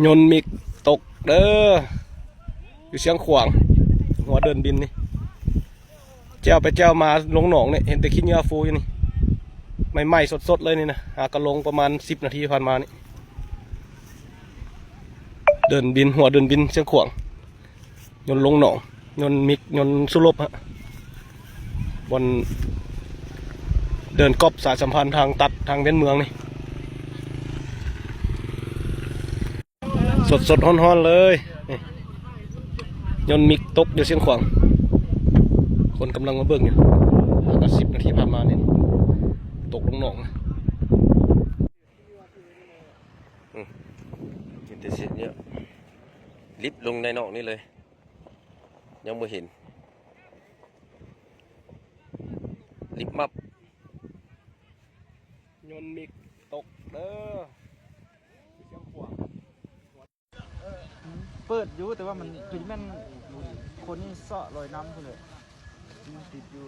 ຍົນມິກຕົກເດີ ຢູ່ຊຽງຂວາງ ຫົວເດີ່ນບິນນີ້ ແຈ່ວໄປແຈ່ວມາລົງໜອງນີ້ ເຫັນແຕ່ຂີ້ເຫຍື້ອຟູຢູ່ນີ້ ໃໝ່ໆສົດໆເລີຍນີ້ນະ ຫາກະລົງປະມານສິບນາທີຜ່ານມານີ້ ເດີ່ນບິນ ຫົວເດີ່ນບິນຊຽງຂວາງ. ຍົນລົງໜອງ ຍົນມິກ ຍົນສຸລົບ ຮະ ບ່ອນເດີ່ນກອບສາຍສຳພັນທາງຕັດທາງແວ່ນເມືອງນີ້ ສົດໆຮ້ອນໆເລີຍນີ້ ຍົນມິກຕົກຢູ່ຊຽງຂວາງ ຄົນກຳລັງມາເບິ່ງຢູ່ ຫ້າສິບນາທີຜ່ານມານີ້ ຕົກລົງໜອງນະ. ອືມ ເຫັນແຕ່ເສັ້ນນີ້ ລິບລົງໃນນອກນີ້ເລີຍ ຍັງບໍ່ເຫັນ ລິບມັບ ຍົນມິກຕົກເດີ ເປີດຢູ່ ແຕ່ວ່າມັນຄືແມ່ນຄົນນີ້ເຊາະລອຍນ້ຳພຸ້ນເລີຍ ມັນຕິດຢູ່.